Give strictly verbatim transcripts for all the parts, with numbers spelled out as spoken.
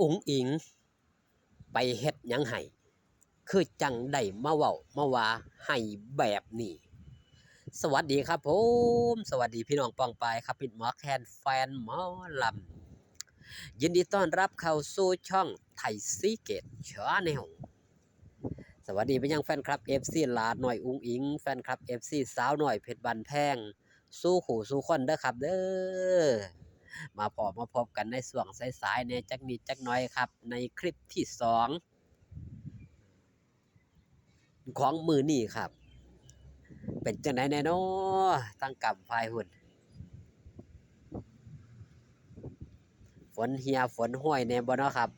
อุ๋งอิ๋งไปเฮ็ดหยังให้ คือจั่งได้มาเว้ามาว่าให้แบบนี้ สวัสดีครับผม สวัสดีพี่น้องป้องปายครับ มิตรหมอแคน แฟนหมอลำ ยินดีต้อนรับเข้าสู่ช่องไทยซีเกตชาแนล สวัสดีไปยังแฟนคลับ เอฟซี หลาน้อยอุ๋งอิ๋ง แฟนคลับ เอฟซี สาวน้อยเพชรบ้านแพง สู่คู่สู่คนเด้อครับเด้อ มาพ้อมาพบกันในช่วงสายๆ แหน่จักนิดจักหน่อยครับ ในคลิปที่สองของมื้อนี้ครับ เป็นจั่งใดแหน่น้อ ทางก้ำฝ่ายพุ้น ฝนเหี่ยฝนห้วยแหน่บ่น้อครับ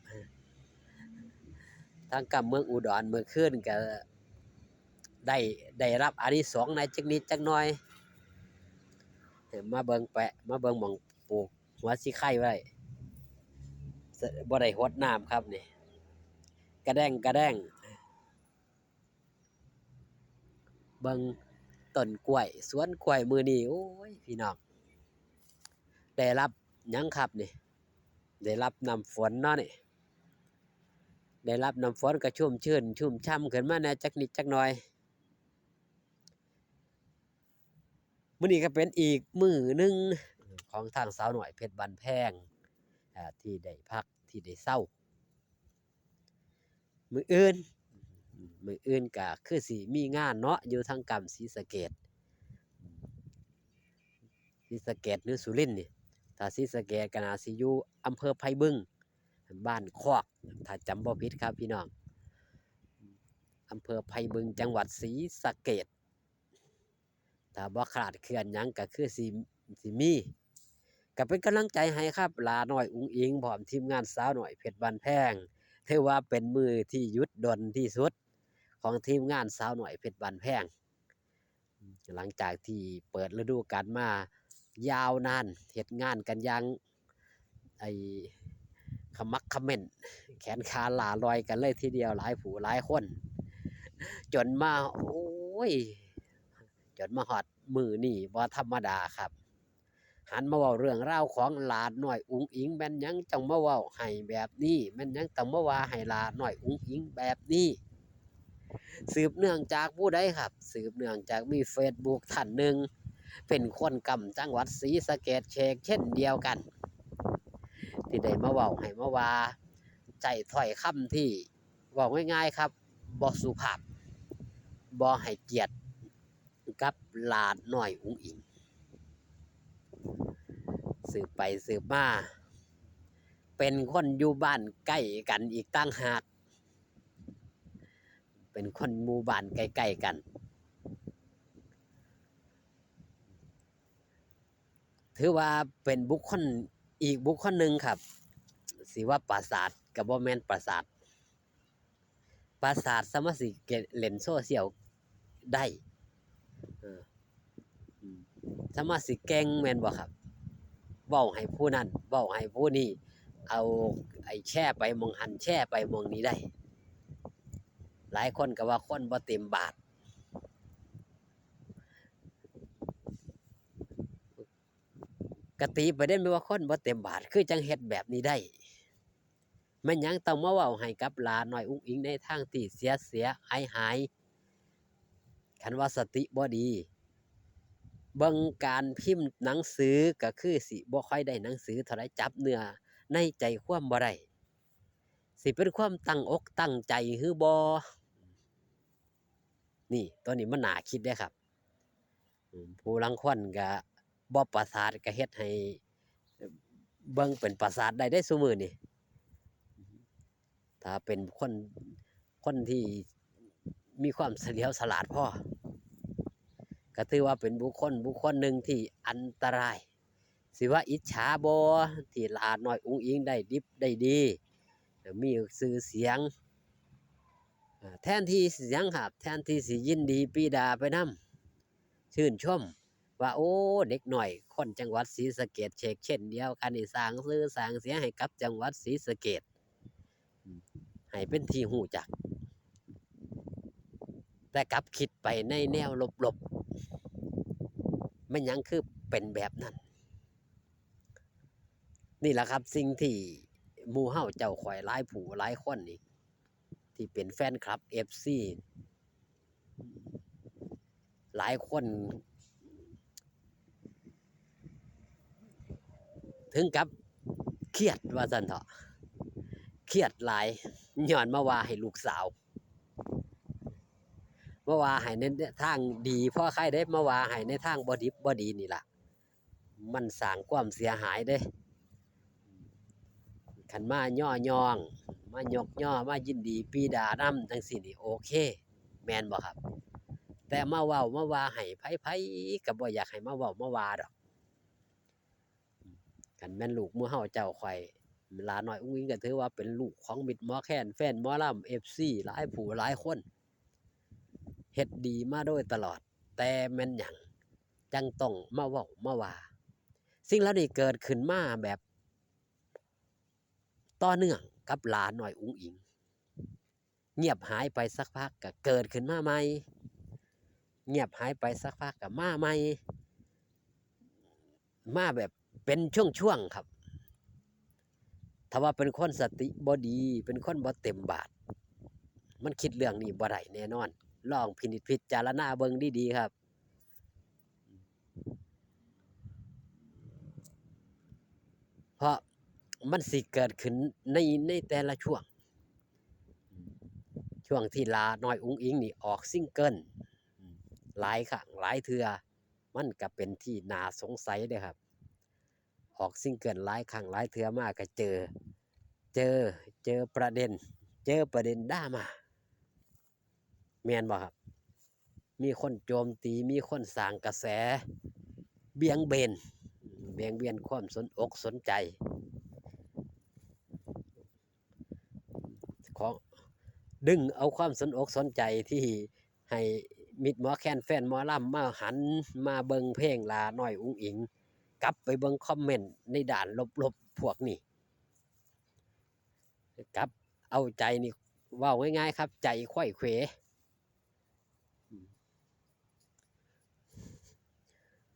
ทางก้ำเมืองอุดรมื้อคืนก็ได้ ได้รับอานิสงส์ในจักนิดจักหน่อย มาเบิ่งแปะ มาเบิ่งหม่องปลูกหัวสีไข่ไว้ บ่ได้หดน้ำครับนี่ กะแด้งกะแด้ง เบิ่งต้นกล้วย สวนกล้วยมื้อนี้ โอ้ย พี่น้อง ได้รับหยังครับนี่ ได้รับน้ำฝนเนาะนี่ ได้รับน้ำฝนก็ชุ่มชื่น ชุ่มช่ำขึ้นมาแหน่จักนิดจักหน่อย มื้อนี้ก็เป็นอีกมื้อหนึ่งของทางสาวน้อยเพชรบ้านแพง อ่า ที่ได้พัก ที่ได้เซา มื้ออื่น มื้ออื่นก็คือสิมีงานเนาะ อยู่ทางก้ำศรีสะเกษ ศรีสะเกษหรือสุรินทร์นี่ ถ้าศรีสะเกษก็น่าสิอยู่อำเภอไพบึง บ้านคอก ถ้าจำบ่ผิดครับพี่น้อง อำเภอไพบึง จังหวัดศรีสะเกษ ถ้าบ่คลาดเคลื่อนหยังก็คือสิ สิมี ก็เป็นกำลังใจให้ครับ หลาน้อยอุ๋งอิ๋ง พร้อมทีมงานสาวน้อยเพชรบ้านแพง ถือว่าเป็นมื้อที่หยุดดนที่สุดของทีมงานสาวน้อยเพชรบ้านแพง หลังจากที่เปิดฤดูกาลมายาวนาน เฮ็ดงานกันอย่าง ไอ้ ขมักเขม้น แขนขาหล้าลอยกันเลยทีเดียว หลายผู้หลายคน จนมา โอ้ย จนมาฮอดมื้อนี้บ่ธรรมดาครับ หันมาเว้าเรื่องราวของหลาน้อยอุ๋งอิ๋ง แม่นหยังจั่งมาเว้าให้แบบนี้ แม่นหยังจั่งมาว่าให้หลาน้อยอุ๋งอิ๋งแบบนี้ สืบเนื่องจากผู้ใดครับ สืบเนื่องจากมีเฟซบุ๊กท่านหนึ่ง เป็นคนก้ำจังหวัดศรีสะเกษเชกเช่นเดียวกัน ที่ได้มาเว้าให้มาว่า ใช้ถ้อยคำที่ เว้าง่ายๆครับ บ่สุภาพ บ่ให้เกียรติกับหลาน้อยอุ๋งอิ๋ง สืบไปสืบมา เป็นคนอยู่บ้านใกล้กันอีกต่างหาก เป็นคนหมู่บ้านใกล้ๆกัน ถือว่าเป็นบุคคลอีกบุคคลหนึ่งครับ สิว่าประสาทก็บ่แม่นประสาท ประสาทสามารถสิเล่นโซเชียลได้ เออ อืม สามารถสิเก่งแม่นบ่ครับ เว้าให้ผู้นั้น เว้าให้ผู้นี้ เอาไอ้แชร์ไปหม่องหั้น แชร์ไปหม่องนี้ได้ หลายคนก็ว่าคนบ่เต็มบาท ก็ตีประเด็นไปว่าคนบ่เต็มบาท คือจั่งเฮ็ดแบบนี้ได้ แม่นหยังต้องมาเว้าให้กับหลาน้อยอุ๋งอิ๋งในทางที่เสียเสียหายหาย คันว่าสติบ่ดี เบิ่งการพิมพ์หนังสือก็คือสิบ่ค่อยได้หนังสือเท่าใด จับเนื้อในใจความบ่ได้ สิเป็นความตั้งอกตั้งใจหรือบ่ นี่ ตัวนี้มันน่าคิดเด้ครับ อืม ผู้ลางคนก็บ่ประสาทก็เฮ็ดให้ เบิ่งเป็นประสาทได้เด้ซุมื้อนี้ ถ้าเป็นคน คนที่มีความเฉลียวฉลาดพอ ก็ถือว่าเป็นบุคคล บุคคลหนึ่งที่อันตราย สิว่าอิจฉาบ่ ที่หลาน้อยอุ๋งอิ๋งได้ดิบได้ดี มีชื่อเสียง อ่า แทนที่สิหยังครับ แทนที่สิยินดีปรีดาไปนำ ชื่นชม ว่า โอ้ เด็กน้อยคนจังหวัดศรีสะเกษเชกเช่นเดียวกันนี่ สร้างชื่อสร้างเสียงให้กับจังหวัดศรีสะเกษ อืม ให้เป็นที่รู้จัก แต่กลับคิดไปในแนวลบๆ แม่นหยังคือเป็นแบบนั้น นี่แหละครับ สิ่งที่ หมู่เฮาเจ้าข่อยหลายผู้หลายคนนี่ ที่เป็นแฟนคลับ เอฟซี หลายคน ถึงกับเครียดว่าซั่นเถาะ เครียดหลาย ย้อนมาว่าให้ลูกสาว มาว่าให้ในทางดีพอใครเด้ มาว่าให้ในทางบ่ดิบบ่ดีนี่ล่ะ มันสร้างความเสียหายเด้ คันมาย่อย่อง มายกย่อ มายินดีปรีดานำจั่งซี้นี่โอเค แม่นบ่ครับ แต่มาเว้ามาว่าให้ไผๆ ก็บ่อยากให้มาเว้ามาว่าดอก คันแม่นลูกหมู่เฮาเจ้าข่อย หลาน้อยอุ๋งอิ๋งก็ถือว่าเป็นลูกของมิตรหมอแคน แฟนหมอลำ เอฟซี หลายผู้หลายคน เฮ็ดดีมาโดยตลอด แต่แม่นหยัง จั่งต้องมาเว้ามาว่า สิ่งเหล่านี้เกิดขึ้นมาแบบต่อเนื่องกับหลาน้อยอุ๋งอิ๋ง เงียบหายไปสักพักก็เกิดขึ้นมาใหม่ เงียบหายไปสักพักก็มาใหม่ มาแบบเป็นช่วงๆ ครับ ถ้าว่าเป็นคนสติบ่ดี เป็นคนบ่เต็มบาท มันคิดเรื่องนี้บ่ได้แน่นอน ลองพินิจพิจารณาเบิ่งดีๆ ครับ เพราะมันสิเกิดขึ้นใน ในแต่ละช่วง ช่วงที่หลาน้อยอุ๋งอิ๋งนี่ออกซิงเกิล หลายครั้งหลายเทื่อ มันก็เป็นที่น่าสงสัยเด้อครับ ออกซิงเกิลหลายครั้งหลายเทื่อมาก็เจอ เจอ เจอประเด็น เจอประเด็นดราม่า แม่นบ่ครับ มีคนโจมตี มีคนสร้างกระแส เบี่ยงเบน เบี่ยงเบนความสนอกสนใจ ของ ดึงเอาความสนอกสนใจที่ให้มิตรหมอแคน แฟนหมอลำมาหันมาเบิ่งเพลงหลาน้อยอุ๋งอิ๋ง กลับไปเบิ่งคอมเมนต์ในด้านลบๆ พวกนี้ กลับเอาใจนี่ เว้าง่ายๆ ครับ ใจไขว้เขว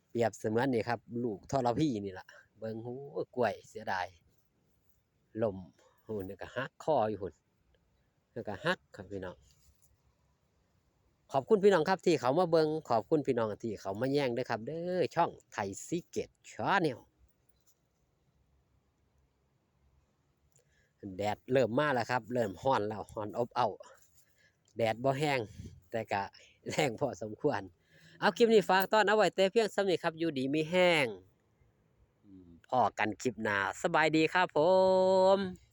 เปรียบเสมือนนี่ครับ ลูกทรพีนี่ล่ะ เบิ่ง โอ้ กล้วยเสียดาย ล้ม โอ้ นี่ก็หักคออยู่พุ้น แล้วก็หักครับพี่น้อง ขอบคุณพี่น้องครับที่เขามาเบิ่ง ขอบคุณพี่น้องที่เขามาแย่งด้วยครับ เด้อ ช่องไทยซีเกตชาแนล แดดเริ่มมาแล้วครับ เริ่มร้อนแล้ว ร้อนอบอ้าว แดดบ่แฮง แต่ก็แรงพอสมควร เอา คลิปนี้ฝากตอนเอาไว้แต่เพียงส่ำนี้ครับ อยู่ดีมีแฮง พ้อกันคลิปหน้า สบายดีครับผม